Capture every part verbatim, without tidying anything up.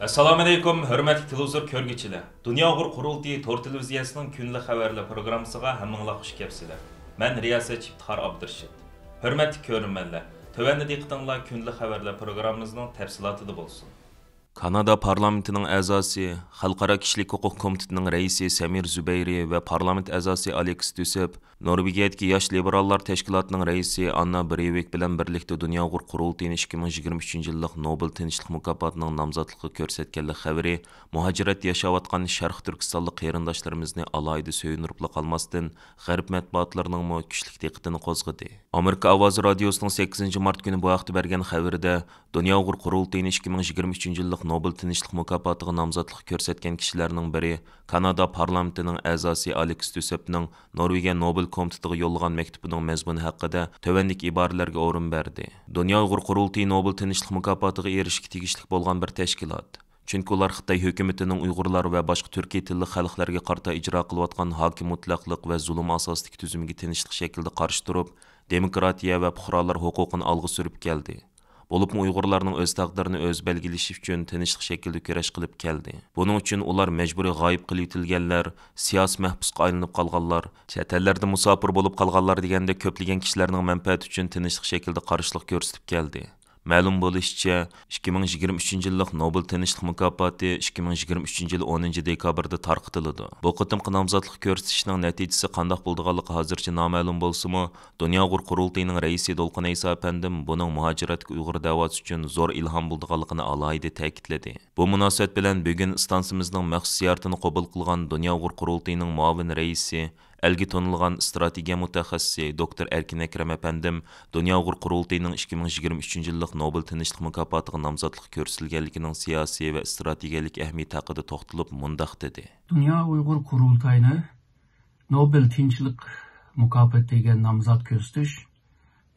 ئەسسالامۇئەلەيكۇم، ھۆرمەتلىك تېلېۋىزور كۆرگۈچىلەر! دۇنيا ئۇيغۇر قۇرۇلتىيى تور تېلېۋىزىيەسىنىڭ كۈندىلىك خەۋەرلەر پروگراممىسىغا ھەممىڭلار خۇش كەپسىلەر. مەن رىياسەتچى ئىپتىخار ئابدۇرېشىت. ھۆرمەتلىك كۆرۈرمەنلەر، تۆۋەندە دىققىتىڭلار كۈندىلىك خەۋەرلەر پروگراممىمىزنىڭ تەپسىلاتىدا بولسۇن. كانادا پارلامېنتىنىڭ ئەزاسى، خەلقئارا كىشىلىك ھوقۇق كومىتېتىنىڭ رەئىسى سەمىر زۇبەيرى ۋە پارلامېنت ئەزاسى ئالېكس دۈسېپ نورۋېگىيەدىكى ياش لىبېراللار تەشكىلاتىنىڭ رەئىسى ئاننا برېۋىك بىلەن بىرلىكتە دۇنيا ئۇيغۇر قۇرۇلتىيىنى ئىككى مىڭ يىگىرمە ئۈچىنچى يىللىق نوبېل تىنچلىق مۇكاپاتىنىڭ نامزاتلىقىغا كۆرسەتكەنلىك خەۋىرى مۇھاجىرەتتە ياشاۋاتقان شەرقىي تۈركىستانلىق قېرىنداشلىرىمىزنى ئالاھىدە سۆيۈندۈرۈپلا قالماستىن، غەرب مەتبۇئاتلىرىنىڭمۇ كۈچلۈك دىققىتىنى قوزغىدى. ئامېرىكا ئاۋازى رادىيوسىنىڭ سەككىزىنچى مارت كۈنى بۇ ھەقتە بەرگەن خەۋىرىدە، دۇنيا ئۇيغۇر قۇرۇلتىيىنى ئىككى مىڭ يىگىرمە ئۈچىنچى يىللىق نوبېل تىنچلىق مۇكاپاتىغا نامزاتلىق كۆرسەتكەن كىشىلەرنىڭ بىرى، كانادا پارلامېنتىنىڭ ئەزاسى ئالېكس دۈسېپنىڭ نورۋېگىيە نوبېل كومىتېتىغا يوللىغان مەكتۇبىنىڭ مەزمۇنى ھەققىدە تۆۋەندىكى ئىبارىلەرگە ئورۇن بەردى. دۇنيا ئۇيغۇر قۇرۇلتىيى نوبېل تىنچلىق مۇكاپاتىغا ئېرىشىشكە تېگىشلىك بولغان بىر تەشكىلات. چۈنكى ئۇلار خىتاي ھۆكۈمىتىنىڭ ئۇيغۇرلار ۋە باشقا تۈركىي تىللىق خەلقلەرگە قارىتا ئىجرا قىلىۋاتقان ھاكىم مۇتلەقلىق ۋە زۇلۇم ئاساسىدىكى تۈزۈمىگە تىنچلىق شەكلىدە قارشى تۇرۇپ، دېموكراتىيە ۋە پۇقرالار ھوقۇقىنى ئالغا سۈرۈپ كەلدى. بولۇپمۇ ئۇيغۇرلارنىڭ ئۆز تەقدىرىنى ئۆزى بەلگىلىشى ئۈچۈن تىنچلىق شەكلىدە كۈرەش قىلىپ كەلدى. بۇنىڭ ئۈچۈن ئۇلار مەجبۇرىي غايىب قىلىۋېتىلگەنلەر، سىياسىي مەھبۇسقا ئايلىنىپ قالغانلار، چەت ئەللەردە مۇساپىر بولۇپ قالغانلار دېگەندەك كۆپلىگەن كىشىلەرنىڭ مەنپەئەتى ئۈچۈن تىنچلىق شەكلىدە قارشىلىق كۆرسىتىپ كەلدى. مەلۇم بولۇشىچە، ئىككى مىڭ يىگىرمە ئۈچىنچى يىللىق نوبېل تىنچلىق مۇكاپاتى ئىككى مىڭ يىگىرمە ئۈچىنچى يىل ئونىنچى دېكابىردا تارقىتىلىدۇ. بۇ قېتىمقى نامزاتلىق كۆرسىتىشنىڭ نەتىجىسى قانداق بولىدىغانلىقى ھازىرچە نامەلۇم بولسىمۇ، دۇنيا ئۇيغۇر قۇرۇلتىيىنىڭ رەئىسى دولقۇن ئەيسا ئەپەندىم بۇنىڭ مۇھاجىرەتتىكى ئۇيغۇر دەۋاسى ئۈچۈن زور ئىلھام بولىدىغانلىقىنى ئالاھىدە تەكىتلىدى. بۇ مۇناسىۋەت بىلەن بۈگۈن ئىستانسىمىزنىڭ مەخسۇس زىيارىتىنى قوبۇل قىلغان دۇنيا ئۇيغۇر قۇرۇلتىيىنىڭ مۇئاۋىن رەئىسى، ئەلگە تونۇلغان ئىستراتېگىيە مۇتەخەسسىسى دوكتور ئەركىن ئەكرەم ئەپەندىم دۇنيا ئۇيغۇر قۇرۇلتىيىنىڭ ئىككى مىڭ يىگىرمە ئۈچىنچى يىللىق نوبېل تىنچلىق مۇكاپاتىغا نامزاتلىق كۆرسىتىلگەنلىكىنىڭ سىياسىي ۋە ئىستراتېگىيەلىك ئەھمىيىتى ھەققىدە توختىلىپ مۇنداق دېدى. دۇنيا ئۇيغۇر قۇرۇلتايىنى نوبېل تىنچلىق مۇكاپاتىغا نامزات كۆرسىتىش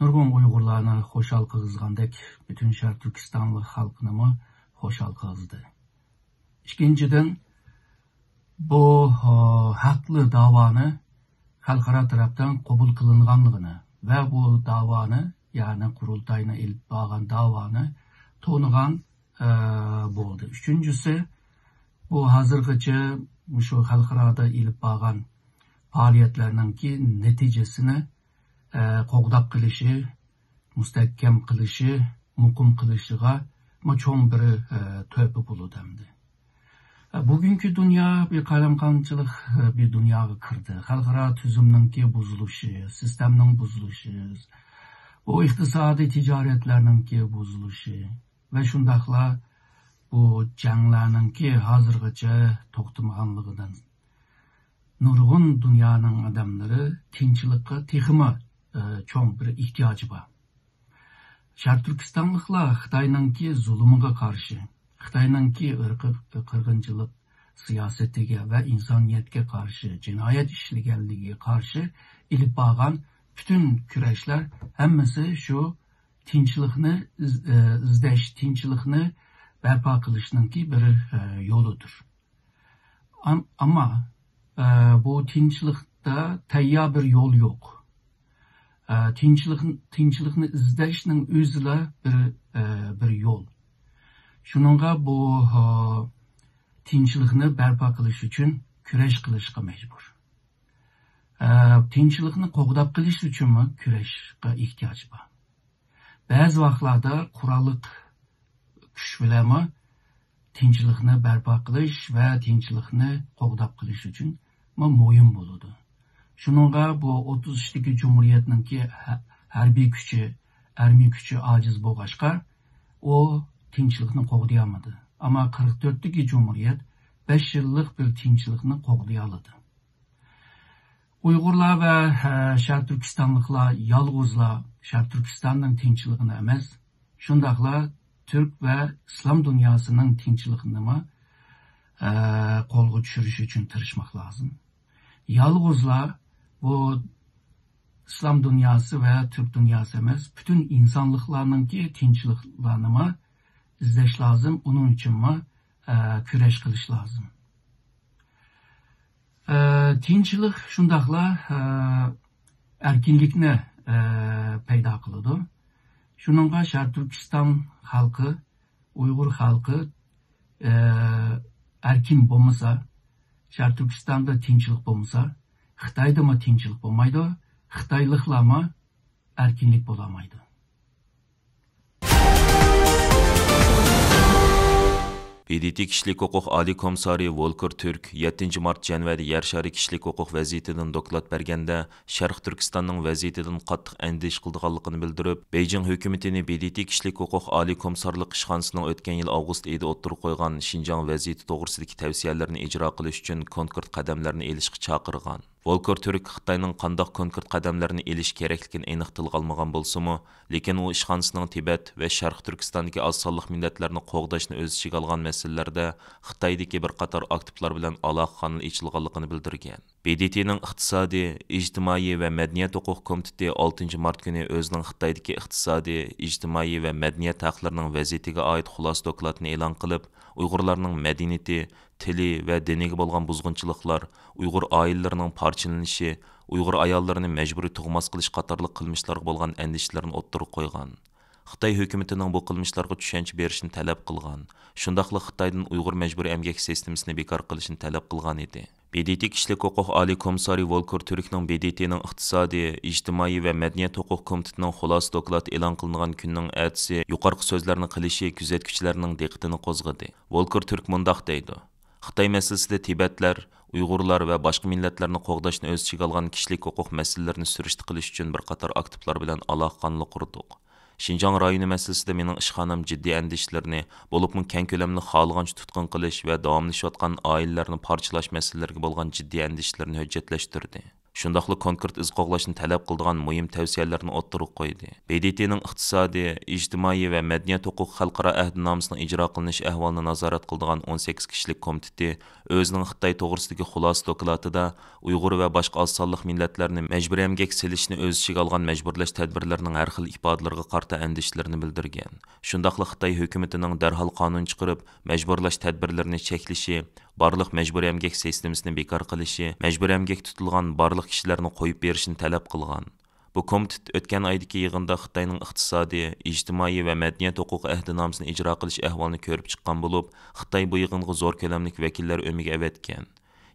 نۇرغۇن ئۇيغۇرلارنى خۇشال قىلغۇزغاندەك، پۈتۈن شەرقىي تۈركىستانلىق خەلقنىمۇ خۇشال قىلغۇزدى. ئىككىنچىدىن، بۇ، ھە، ھەقلىق داۋانى خەلقئارا تەرەپتىن قوبۇل قىلىنغانلىقىنى ۋە بۇ داۋانى، يەنى قۇرۇلتاينى ئېلىپ بارغان داۋانى تونۇغان، ئە، بولدى. ئۈچىنچىسى، بۇ ھازىرغىچە مۇشۇ خەلقئارادا ئېلىپ بارغان پائالىيەتلەرنىڭكى نەتىجىسىنى، ئە، قوغداپ قېلىشى، مۇستەھكەم قىلىشى، مۇقىم قىلىشىغا مۇ چوڭ بىر، ئە، تۆھپە بولىدۇ ئەمدى. ئە، بۈگۈنكى دۇنيا بىر قالايمىقانچىلىق، ئە، بىر دۇنياغا كىردى. خەلقئارا تۈزۈمنىڭكى بۇزۇلۇشى، سىستېمىنىڭ بۇزۇلۇشى، بۇ ئىقتىسادىي تىجارەتلەرنىڭكى بۇزۇلۇشى ۋە شۇنداقلا بۇ جەڭلەرنىڭكى ھازىرغىچە توختىمىغانلىقىدىن نۇرغۇن دۇنيانىڭ ئادەملىرى تىنچلىققا تېخىمۇ، ئە، چوڭ بىر ئېھتىياجى بار. شەرقىي تۈركىستانلىقلار خىتاينىڭكى زۇلۇمىغا قارشى، خىتاينىڭكى ئىرقىي قىرغىنچىلىق سىياسىتىگە ۋە ئىنسانىيەتكە قارشى جىنايەت ئىشلىگەنلىكىگە قارشى ئېلىپ بارغان پۈتۈن كۈرەشلەر ھەممىسى شۇ تىنچلىقنى ئىز-، ئە، ئىزدەش، تىنچلىقنى بەرپا قىلىشنىڭكى بىر، ئە، يولىدۇر. ئام-، ئەمما، ئە، بۇ تىنچلىقتا تەييار بىر يول يوق. ئە، تىنچلىق، تىنچلىقنى ئىزدەشنىڭ ئۆزىلا بىر، ئە، بىر يول. شۇنىڭغا بۇ، ھە، تىنچلىقنى بەرپا قىلىش ئۈچۈن كۈرەش قىلىشقا مەجبۇر. ئە، تىنچلىقنى قوغداپ قېلىش ئۈچۈنمۇ كۈرەشكە ئېھتىياج بار. بەزى ۋاقىتلاردا قوراللىق كۈچ بىلەنمۇ تىنچلىقنى بەرپا قىلىش ۋە تىنچلىقنى قوغداپ قېلىش ئۈچۈنمۇ مۇھىم بولىدۇ. شۇنىڭغا بۇ ئوتتۇز ئۈچتىكى جۇمھۇرىيەتنىڭكى ھە-، ھەربىي كۈچى، ئارمىيە كۈچى ئاجىز بولغاچقا، ئۇ تىنچلىقنى قوغدىيالمىدى. ئەمما قىرىق تۆتتىكى جۇمھۇرىيەت بەش يىللىق بىر تىنچلىقنى قوغدىيالىدى. ئۇيغۇرلار ۋە، ھە، شەرقىي تۈركىستانلىقلار يالغۇزلا شەرقىي تۈركىستاننىڭ تىنچلىقىنى ئەمەس، شۇنداقلا تۈرك ۋە ئىسلام دۇنياسىنىڭ تىنچلىقىنىمۇ، ھە، قولغا چۈشۈرۈش ئۈچۈن تىرىشماق لازىم. يالغۇزلا بۇ ئىسلام دۇنياسى ۋە تۈرك دۇنياسى ئەمەس، پۈتۈن ئىنسانلىقلارنىڭكى تىنچلىقلارنىمۇ ئىزدەش لازىم، ئۇنىڭ ئۈچۈنمۇ، ھە، كۈرەش قىلىش لازىم. ئە، تىنچلىق شۇنداقلا، ئە، ئەركىنلىكنى، ئە، پەيدا قىلىدۇ. شۇنىڭغا شەرقىي تۈركىستان خەلقى، ئۇيغۇر خەلقى، ئە، ئەركىن بولمىسا، شەرقىي تۈركىستاندا تىنچلىق بولمىسا، خىتايدىمۇ تىنچلىق بولمايدۇ، خىتايلىقلارمۇ ئەركىنلىك بولالمايدۇ. ب د ت كىشىلىك ھوقۇق ئالىي كومىسسارى ۋولكېر تۈرك يەتتىنچى مارت جەنۋەدە يەر شارى كىشىلىك ھوقۇق ۋەزىيىتىدىن دوكلات بەرگەندە، شەرقىي تۈركىستاننىڭ ۋەزىيىتىدىن قاتتىق ئەندىشە قىلىدىغانلىقىنى بىلدۈرۈپ، بېيجىڭ ھۆكۈمىتىنى ب د ت كىشىلىك ھوقۇق ئالىي كومىسسارلىق ئىشخانىسىنىڭ ئۆتكەن يىل ئاۋغۇست ئېيىدا ئوتتۇرىغا قويغان شىنجاڭ ۋەزىيىتى توغرىسىدىكى تەۋسىيەلىرىنى ئىجرا قىلىش ئۈچۈن كونكرېت قەدەملەرنى ئېلىشقا چاقىرغان. ۋولكېر تۈرك خىتاينىڭ قانداق كونكرېت قەدەملەرنى ئېلىش كېرەكلىكىنى ئېنىق تىلغا ئالمىغان بولسىمۇ، لېكىن ئۇ ئىشخانىسىنىڭ تىبەت ۋە شەرقىي تۈركىستاندىكى ئاز سانلىق مىللەتلەرنى قوغداشنى ئۆز ئىچىگە ئالغان مەسىلىلەردە خىتايدىكى بىر قاتار ئاكتىپلار بىلەن ئالاقە قانىلى ئېچىلغانلىقىنى بىلدۈرگەن. ب د ت نىڭ ئىقتىسادىي، ئىجتىمائىي ۋە مەدەنىيەت ھوقۇق كومىتېتى ئالتىنچى مارت كۈنى ئۆزىنىڭ خىتايدىكى ئىقتىسادىي، ئىجتىمائىي ۋە مەدەنىيەت ھەقلىرىنىڭ ۋەزىيىتىگە ئائىت خۇلاسە دوكلاتىنى ئېلان قىلىپ، ئۇيغۇرلارنىڭ مەدەنىيىتى، تىلى ۋە دىنىگە بولغان بۇزغۇنچىلىقلار، ئۇيغۇر ئائىلىلىرىنىڭ پارچىلىنىشى، ئۇيغۇر ئاياللىرىنى مەجبۇرىي تۇغماس قىلىش قاتارلىق قىلمىشلارغا بولغان ئەندىشىلىرىنى ئوتتۇرىغا قويغان. خىتاي ھۆكۈمىتىنىڭ بۇ قىلمىشلارغا چۈشەنچە بېرىشىنى تەلەپ قىلغان، شۇنداقلا خىتايدىن ئۇيغۇر مەجبۇرىي ئەمگەك سىستېمىسىنى بىكار قىلىشنى تەلەپ قىلغان ئىدى. ب د ت كىشىلىك ھوقۇق ئالىي كومىسسارى ۋولكېر تۈركنىڭ ب د ت نىڭ ئىقتىسادىي، ئىجتىمائىي ۋە مەدەنىيەت ھوقۇق كومىتېتىنىڭ خۇلاسە دوكلاتى ئېلان قىلىنغان كۈننىڭ ئەتىسى يۇقىرىقى سۆزلەرنى قىلىشى كۆزەتكۈچىلەرنىڭ دىققىتىنى قوزغىدى. ۋولكېر تۈرك مۇنداق دەيدۇ: خىتاي مەسىلىسىدە تىبەتلەر، ئۇيغۇرلار ۋە باشقا مىللەتلەرنى قوغداشنى ئۆز ئىچىگە ئالغان كىشىلىك ھوقۇق مەسىلىلىرىنى سۈرۈشتە قىلىش ئۈچۈن بىر قاتار ئاكتىپلار بىلەن ئالاقە قانىلى قۇردۇق. شىنجاڭ رايونى مەسىلىسىدە مېنىڭ ئىشخانام جىددىي ئەندىشىلىرىنى، بولۇپمۇ كەڭ كۆلەملىك خالىغانچە تۇتقۇن قىلىش ۋە داۋاملىشىۋاتقان ئائىلىلەرنى پارچىلاش مەسىلىلىرىگە بولغان جىددىي ئەندىشىلىرىنى ھۆججەتلەشتۈردى. شۇنداقلا كونكرېت ئىز قوغلاشنى تەلەپ قىلىدىغان مۇھىم تەۋسىيەلەرنى ئوتتۇرىغا قويدى. ب د ت نىڭ ئىقتىسادىي، ئىجتىمائىي ۋە مەدەنىيەت ھوقۇق خەلقئارا ئەھدىنامىسىنىڭ ئىجرا قىلىنىش ئەھۋالىنى نازارەت قىلىدىغان ئون سەككىز كىشىلىك كومىتېتى ئۆزىنىڭ خىتاي توغرىسىدىكى خۇلاسە دوكلاتىدا ئۇيغۇر ۋە باشقا ئاز سانلىق مىللەتلەرنى مەجبۇرىي ئەمگەك سېلىشنى ئۆز ئىچىگە ئالغان مەجبۇرلاش تەدبىرلىرىنىڭ ھەر خىل ئىپادىلىرىگە قارىتا ئەندىشىلىرىنى بىلدۈرگەن. شۇنداقلا خىتاي ھۆكۈمىتىنىڭ دەرھال قانۇن چىقىرىپ، مەجبۇرلاش تەدبىرلىرىنى چەكلىشى، بارلىق مەجبۇرىي ئەمگەك سىستېمىسىنى بىكار قىلىشى، مەجبۇرىي ئەمگەكتە تۇتۇلغان بارلىق كىشىلەرنى قويۇپ بېرىشنى تەلەپ قىلغان. بۇ كومىتېت ئۆتكەن ئايدىكى يىغىندا خىتاينىڭ ئىقتىسادىي، ئىجتىمائىي ۋە مەدەنىيەت ھوقۇقى ئەھدىنامىسىنى ئىجرا قىلىش ئەھۋالىنى كۆرۈپ چىققان بولۇپ، خىتاي بۇ يىغىنغا زور كۆلەملىك ۋەكىللەر ئۆمىكى ئەۋەتكەن.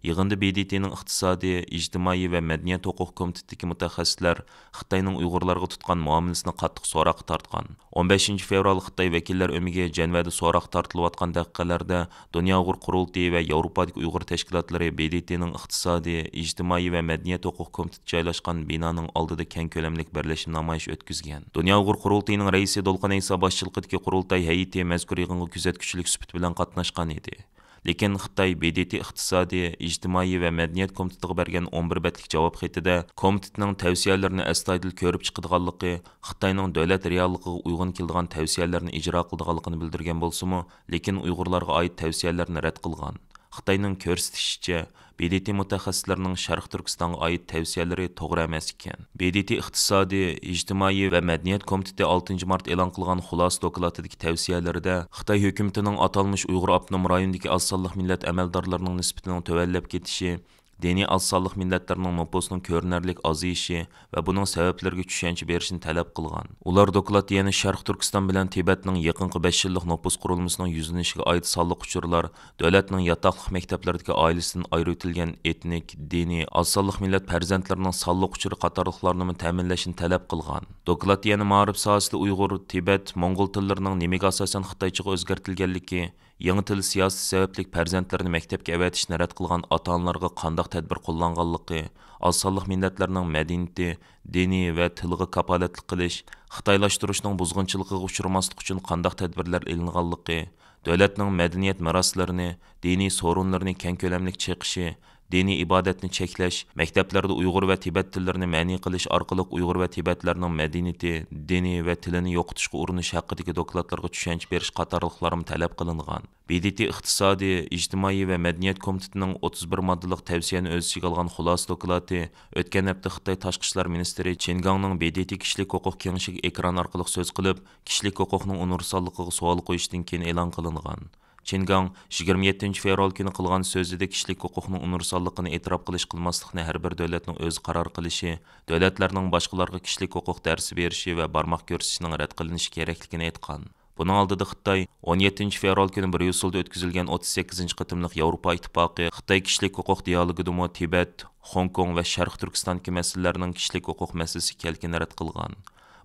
يىغىندا ب د ت نىڭ ئىقتىسادىي، ئىجتىمائىي ۋە مەدەنىيەت ھوقۇق كومىتېتىدىكى مۇتەخەسسىسلەر خىتاينىڭ ئۇيغۇرلارغا تۇتقان مۇئامىلىسىنى قاتتىق سوراققا تارتقان. ئون بەشىنچى فېۋرال خىتاي ۋەكىللەر ئۆمىكى جەنۋەدە سوراققا تارتىلىۋاتقان دەقىقىلەردە، دۇنيا ئۇيغۇر قۇرۇلتىيى ۋە ياۋروپادىكى ئۇيغۇر تەشكىلاتلىرى ب د ت نىڭ ئىقتىسادىي، ئىجتىمائىي ۋە مەدەنىيەت ھوقۇق كومىتېتى جايلاشقان بىنانىڭ ئالدىدا كەڭ كۆلەملىك بىرلەشمە نامايىش ئۆتكۈزگەن. دۇنيا ئۇيغۇر قۇرۇلتىيىنىڭ رەئىسى دولقۇن ئەيسا باشچىلىقىدىكى قۇرۇلتاي ھەيئىتى مەزكۇر يىغىنغا كۆزەتكۈچىلىك سۈپىتى بىلەن قاتناشقان ئىدى. لېكىن خىتاي ب د ت ئىقتىسادىي، ئىجتىمائىي ۋە مەدەنىيەت كومىتېتىغا بەرگەن ئون بىر بەتلىك جاۋاب خېتىدە، كومىتېتنىڭ تەۋسىيەلىرىنى ئەستايىدىل كۆرۈپ چىقىدىغانلىقى، خىتاينىڭ دۆلەت رېئاللىقىغا ئۇيغۇن كېلىدىغان تەۋسىيەلەرنى ئىجرا قىلىدىغانلىقىنى بىلدۈرگەن بولسىمۇ، لېكىن ئۇيغۇرلارغا ئائىت تەۋسىيەلەرنى رەت قىلغان. خىتاينىڭ كۆرسىتىشىچە، ب د ت مۇتەخەسسىسلىرىنىڭ شەرقىي تۈركىستانغا ئائىت تەۋسىيەلىرى توغرا ئەمەس ئىكەن. ب د ت ئىقتىسادىي، ئىجتىمائىي ۋە مەدەنىيەت كومىتېتى ئالتىنچى مارت ئېلان قىلغان خۇلاسە دوكلاتىدىكى تەۋسىيەلىرىدە خىتاي ھۆكۈمىتىنىڭ ئاتالمىش ئۇيغۇر ئاپتونوم رايونىدىكى ئاز سانلىق مىللەت ئەمەلدارلىرىنىڭ نىسبىتىنىڭ تۆۋەنلەپ كېتىشى، دىنىي ئاز سانلىق مىللەتلەرنىڭ نوپۇسىنىڭ كۆرۈنەرلىك ئازىيىشى ۋە بۇنىڭ سەۋەبلىرىگە چۈشەنچە بېرىشنى تەلەپ قىلغان. ئۇلار دوكلاتتا يەنە شەرقىي تۈركىستان بىلەن تىبەتنىڭ يېقىنقى بەش يىللىق نوپۇس قۇرۇلمىسىنىڭ يۈزلىنىشىگە ئائىت سانلىق ئۇچۇرلار، دۆلەتنىڭ ياتاقلىق مەكتەپلىرىدىكى ئائىلىسىدىن ئايرىۋېتىلگەن ئېتنىك، دىنىي، ئاز سانلىق مىللەت پەرزەنتلىرىنىڭ سانلىق ئۇچۇرى قاتارلىقلارنىمۇ تەمىنلەشنى تەلەپ قىلغان. دوكلاتتا يەنە مائارىپ ساھەسىدە ئۇيغۇر، تىبەت، موڭغۇل تىللىرىنىڭ نېمىگە ئاساسەن خىتايچىغا ئۆزگەرتىلگەنلىكى، يېڭى تىل سىياسىتى سەۋەبلىك پەرزەنتلىرىنى مەكتەپكە ئەۋەتىشنى رەت قىلغان ئاتا-ئانىلارغا قانداق تەدبىر قوللانغانلىقى، ئاز سانلىق مىللەتلەرنىڭ مەدەنىيىتى، دىنى ۋە تىلىغا كاپالەتلىك قىلىش، خىتايلاشتۇرۇشنىڭ بۇزغۇنچىلىقىغا ئۇچرىماسلىق ئۈچۈن قانداق تەدبىرلەر ئېلىنغانلىقى، دۆلەتنىڭ مەدەنىيەت مىراسلىرىنى، دىنىي سورۇنلىرىنى كەڭ كۆلەملىك چېقىشى، دىنىي ئىبادەتنى چەكلەش، مەكتەپلەردە ئۇيغۇر ۋە تىبەت تىللىرىنى مەنئى قىلىش ئارقىلىق ئۇيغۇر ۋە تىبەتلەرنىڭ مەدەنىيىتى، دىنى ۋە تىلىنى يوقىتىشقا ئۇرۇنۇش ھەققىدىكى دوكلاتلارغا چۈشەنچە بېرىش قاتارلىقلارمۇ تەلەپ قىلىنغان. ب د ت ئىقتىسادىي، ئىجتىمائىي ۋە مەدەنىيەت كومىتېتىنىڭ ئوتتۇز بىر ماددىلىق تەۋسىيەنى ئۆز ئىچىگە ئالغان خۇلاسە دوكلاتى ئۆتكەن ھەپتە خىتاي تاشقى ئىشلار مىنىستىرى چېن گاڭنىڭ ب د ت كىشىلىك ھوقۇق كېڭىشىگە ئېكران ئارقىلىق سۆز قىلىپ، كىشىلىك ھوقۇقنىڭ ئۇنىۋېرساللىقىغا سوئال قويۇشتىن كېيىن ئېلان قىلىنغان. چېن گاڭ يىگىرمە يەتتىنچى فېۋرال كۈنى قىلغان سۆزىدە كىشىلىك ھوقۇقنىڭ ئۇنىۋېرساللىقىنى ئېتىراپ قىلىش قىلماسلىقنى ھەر بىر دۆلەتنىڭ ئۆزى قارار قىلىشى، دۆلەتلەرنىڭ باشقىلارغا كىشىلىك ھوقۇق دەرسى بېرىشى ۋە بارماق كۆرسىتىشىنىڭ رەت قىلىنىشى كېرەكلىكىنى ئېيتقان. بۇنىڭ ئالدىدا خىتاي ئون يەتتىنچى فېۋرال كۈنى بريۇسسېلدا ئۆتكۈزۈلگەن ئوتتۇز سەككىزىنچى قېتىملىق ياۋروپا ئىتتىپاقى خىتاي كىشىلىك ھوقۇق دىيالوگىدىمۇ تىبەت، خوڭكوڭ ۋە شەرقىي تۈركىستاندىكى مەسىلىلەرنىڭ كىشىلىك ھوقۇق مەسىلىسى ئىكەنلىكىنى رەت قىلغان.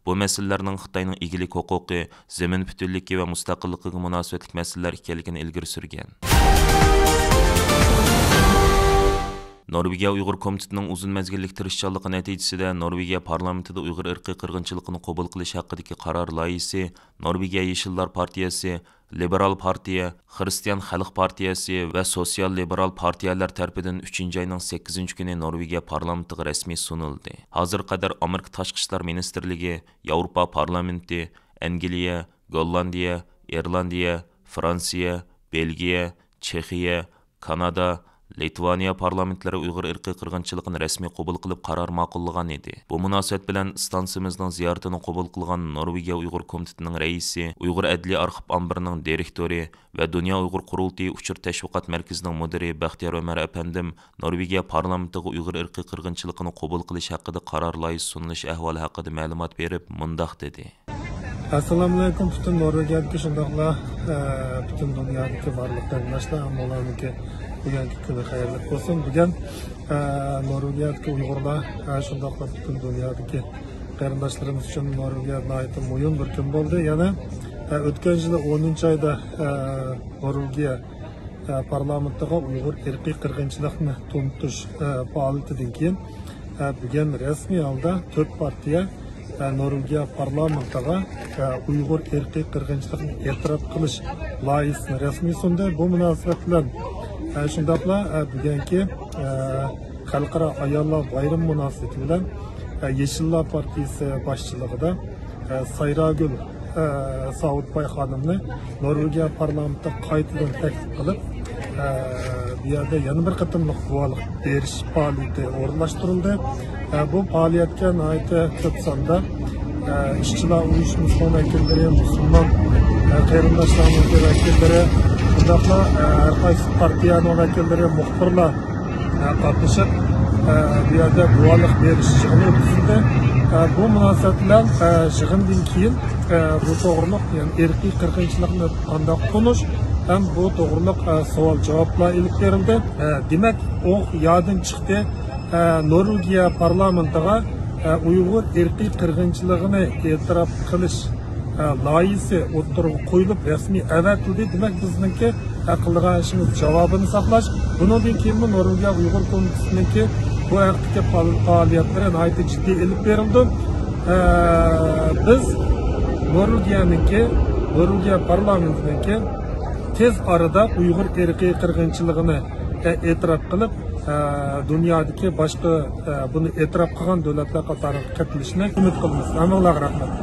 بۇ مەسىلىلەرنىڭ خىتاينىڭ ئىگىلىك ھوقۇقى، زېمىن پۈتۈنلۈكى ۋە مۇستەقىللىقىغا مۇناسىۋەتلىك مەسىلىلەر ئىكەنلىكىنى ئىلگىرى سۈرگەن. نورۋېگىيە ئۇيغۇر كومىتېتىنىڭ ئۇزۇن مەزگىللىك تىرىشچانلىقى نەتىجىسىدە، نورۋېگىيە پارلامېنتىدا ئۇيغۇر ئىرقىي قىرغىنچىلىقىنى قوبۇل قىلىش ھەققىدىكى قارار لايىھىسى نورۋېگىيە يېشىللار پارتىيەسى، لىبېرال پارتىيە، خىرىستىيان خەلق پارتىيەسى ۋە سوتسىيال لىبېرال پارتىيەلەر تەرىپىدىن ئۈچىنچى ئاينىڭ سەككىزىنچى كۈنى نورۋېگىيە پارلامېنتىغا رەسمىي سۇنۇلدى. ھازىرغا قەدەر ئامېرىكا تاشقى ئىشلار مىنىستىرلىكى، ياۋروپا پارلامېنتى، ئەنگلىيە، گوللاندىيە، ئىرلاندىيە، فرانسىيە، بېلگىيە، چېخىيە، كانادا، لىتۋانىيە پارلامېنتلىرى ئۇيغۇر ئىرقىي قىرغىنچىلىقىنى رەسمىي قوبۇل قىلىپ قارار ماقۇللىغان ئىدى. بۇ مۇناسىۋەت بىلەن ئىستانسىمىزنىڭ زىيارىتىنى قوبۇل قىلغان نورۋېگىيە ئۇيغۇر كومىتېتىنىڭ رەئىسى، ئۇيغۇر ئەدلىيە ئارخىپ ئامبىرىنىڭ دىرېكتورى ۋە دۇنيا ئۇيغۇر قۇرۇلتىيى ئۇچۇر تەشۋىقات مەركىزىنىڭ مۇدىرى بەختىيار ئۆمەر ئەپەندىم نورۋېگىيە پارلامېنتىغا ئۇيغۇر ئىرقىي قىرغىنچىلىقىنى قوبۇل قىلىش ھەققىدە قارار لايىھىسى سۇنۇلۇش ئەھۋالى ھەققىدە مەلۇمات بېرىپ مۇنداق دېدى. ئەسسالامۇئەلەيكۇم، پۈتۈن نورۋېگىيەدىكى شۇنداقلا، ئە، پۈتۈن دۇنيادىكى بارلىق قېرىنداشلار، ھەم ئۇلارنىڭكى بۈگۈنكى كۈنى خەيرلىك بولسۇن. بۈگۈن، ئە، نورۋېگىيەدىكى ئۇيغۇرلار، ئە، شۇنداقلا پۈتۈن دۇنيادىكى قېرىنداشلىرىمىز ئۈچۈن نورۋېگىيە ناھايىتى مۇھىم بىر كۈن بولدى. يەنە، ئە، ئۆتكەن يىلى ئونىنچى ئايدا، ئە، نورۋېگىيە، ئە، پارلامېنتىغا ئۇيغۇر ئىرقىي قىرغىنچىلىقنى تونۇتۇش، ئە، پائالىيىتىدىن كېيىن، ئە، بۈگۈن رەسمىي ھالدا تۆت پارتىيە، ئە، نورۋېگىيە پارلامېنتىغا، ئە، ئۇيغۇر ئىرقىي قىرغىنچىلىقىنى ئېتىراپ قىلىش لايىھىسىنى رەسمىي سۇندى. بۇ مۇناسىۋەت بىلەن، ئە، شۇنداقلا، ئە، بۈگۈنكى، ئە، خەلقئارا ئاياللار بايرىمى مۇناسىۋىتى بىلەن، ئە، يېشىللار پارتىيىسى باشچىلىقىدا، ئە، سايراگۈل، ئە، ساۋۇتباي خانىمنى نورۋېگىيە پارلامېنتىغا قايتىدىن تەكلىپ قىلىپ، ئە، بۇ يەردە يەنە بىر قېتىملىق گۇۋاھلىق بېرىش پائالىيىتى ئورۇنلاشتۇرۇلدى. ئە، بۇ پائالىيەتكە ناھايىتى كۆپ ساندا، ئە، ئىشچىلار ئۇيۇشمىسىنىڭ ۋەكىللىرى، مۇسۇلمان، ئە، قېرىنداشلارنىڭ ۋەكىللىرى، شۇنداقلا، ئە، ھەر قايسى پارتىيەنىڭ ۋەكىللىرى، مۇخبىرلار، ئە، قاتنىشىپ، ئە، بۇ يەردە گۇۋاھلىق بېرىش يىغىنى ئۆتكۈزۈلدى. ئە، بۇ مۇناسىۋەت بىلەن، ئە، يىغىندىن كېيىن، ئە، بۇ توغرىلىق، يەنى ئىرقىي قىرغىنچىلىقنى قانداق تونۇش ھەم بۇ توغرىلىق، ئە، سوئال جاۋابلار ئېلىپ بېرىلدى. ئە، دېمەك، ئوق يادىن چىقتى. ئە، نورۋېگىيە پارلامېنتىغا، ئە، ئۇيغۇر ئىرقىي قىرغىنچىلىقىنى ئېتىراپ قىلىش، ئە، لايىھىسى ئوتتۇرىغا قويۇلۇپ رەسمىي ئەۋەتىلدى. دېمەك، بىزنىڭكى، ئە، قىلىدىغان ئىشىمىز جاۋابىنى ساقلاش. بۇنىڭدىن كېيىنمۇ نورۋېگىيە ئۇيغۇر كومىتېتىنىڭكى بۇ ھەقتىكى پائال-، پائالىيەتلىرى ناھايىتى جىددىي ئېلىپ بېرىلىدۇ. ئە، بىز نورۋېگىيەنىڭكى، نورۋېگىيە پارلامېنتىنىڭكى تېز ئارىدا ئۇيغۇر ئىرقىي قىرغىنچىلىقىنى، ئە، ئېتىراپ قىلىپ، ئە، دۇنيادىكى باشقا، ئە، بۇنى ئېتىراپ قىلغان دۆلەتلەر قاتارىغا قېتىلىشىنى ئۈمىد قىلىمىز. ھەممىڭلارغا رەھمەت.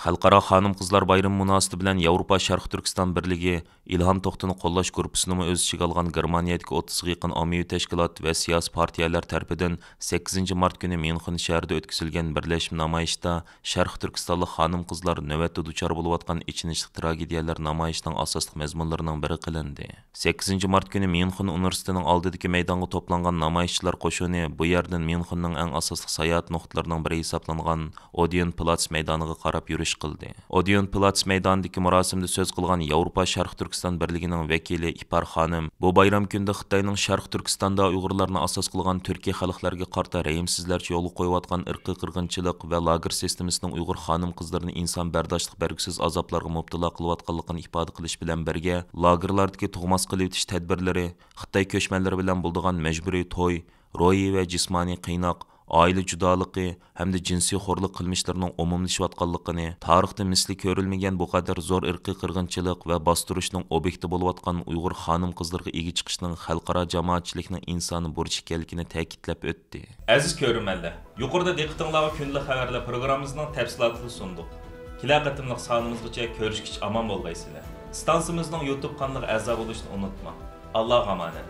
خەلقئارا خانىم-قىزلار بايرىمى مۇناسىۋىتى بىلەن ياۋروپا شەرقىي تۈركىستان بىرلىكى ئىلھام توختىنى قوللاش گۇرۇپپىسىنىمۇ ئۆز ئىچىگە ئالغان گېرمانىيەدىكى ئوتتۇزغا يېقىن ئاممىۋى تەشكىلات ۋە سىياسىي پارتىيەلەر تەرىپىدىن سەككىزىنچى مارت كۈنى ميۇنخېن شەھىرىدە ئۆتكۈزۈلگەن بىرلەشمە نامايىشتا شەرقىي تۈركىستانلىق خانىم-قىزلار نۆۋەتتە دۇچار بولۇۋاتقان ئېچىنىشلىق تراگېدىيەلەر نامايىشىنىڭ ئاساسلىق مەزمۇنلىرىنىڭ بىرى قىلىندى. سەككىزىنچى مارت كۈنى ميۇنخېن ئۇنىۋېرسىتېتىنىڭ ئالدىدىكى مەيدانغا توپلانغان نامايىشچىلار قوشۇنى بۇ يەردىن ميۇنخېننىڭ ئەڭ ئاساسلىق ساياھەت نۇقتىلىرىنىڭ بىرى ھېسابلانغان ئودېئون پلاتس مەيدانىغا قاراپ يۈرۈش قىلدى. ئودېئون پلاتس مەيدانىدىكى مۇراسىمدا سۆز قىلغان ياۋروپا شەرقىي تۈركىستان بىرلىكىنىڭ ۋەكىلى ئىپار خانىم، بۇ بايرام كۈنىدە خىتاينىڭ شەرقىي تۈركىستاندا ئۇيغۇرلارنى ئاساس قىلغان تۈركىي خەلقلەرگە قارىتا رەھىمسىزلەرچە يولغا قويۇۋاتقان ئىرقىي قىرغىنچىلىق ۋە لاگېر سىستېمىسىنىڭ ئۇيغۇر خانىم-قىزلىرىنى ئىنسان بەرداشلىق بەرگۈسىز ئازابلارغا مۇپتىلا قىلىۋاتقانلىقىنى ئىپادە قىلىش بىلەن بىرگە، لاگېرلاردىكى تۇغماس قىلىۋېتىش تەدبىرلىرى، خىتاي كۆچمەنلىرى بىلەن بولىدىغان مەجبۇرىي توي، روھىي ۋە جىسمانىي قىيناق، ئائىلە جۇدالىقى ھەمدە جىنسىي خورلۇق قىلمىشلىرىنىڭ ئومۇملىشىۋاتقانلىقىنى، تارىختا مىسلى كۆرۈلمىگەن بۇ قەدەر زور ئىرقىي قىرغىنچىلىق ۋە باستۇرۇشنىڭ ئوبيېكتى بولۇۋاتقان ئۇيغۇر خانىم-قىزلىرىغا ئىگە چىقىشنىڭ خەلقئارا جامائەتچىلىكنىڭ ئىنسانىي بۇرچى ئىكەنلىكىنى تەكىتلەپ ئۆتتى. ئەزىز كۆرۈرمەنلەر، يۇقىرىدا دىققىتىڭلارغا كۈندىلىك خەۋەرلەر پروگراممىمىزنىڭ تەپسىلاتىنى سۇندۇق. كېلەر قېتىملىق سانىمىزغىچە كۆرۈشكىچە ئامان بولغايسىلەر. ئىستانسىمىزنىڭ يۇتۇب قانىلىغا ئەزا بولۇشنى ئۇنتۇماڭ. ئاللاغا ئامانەت.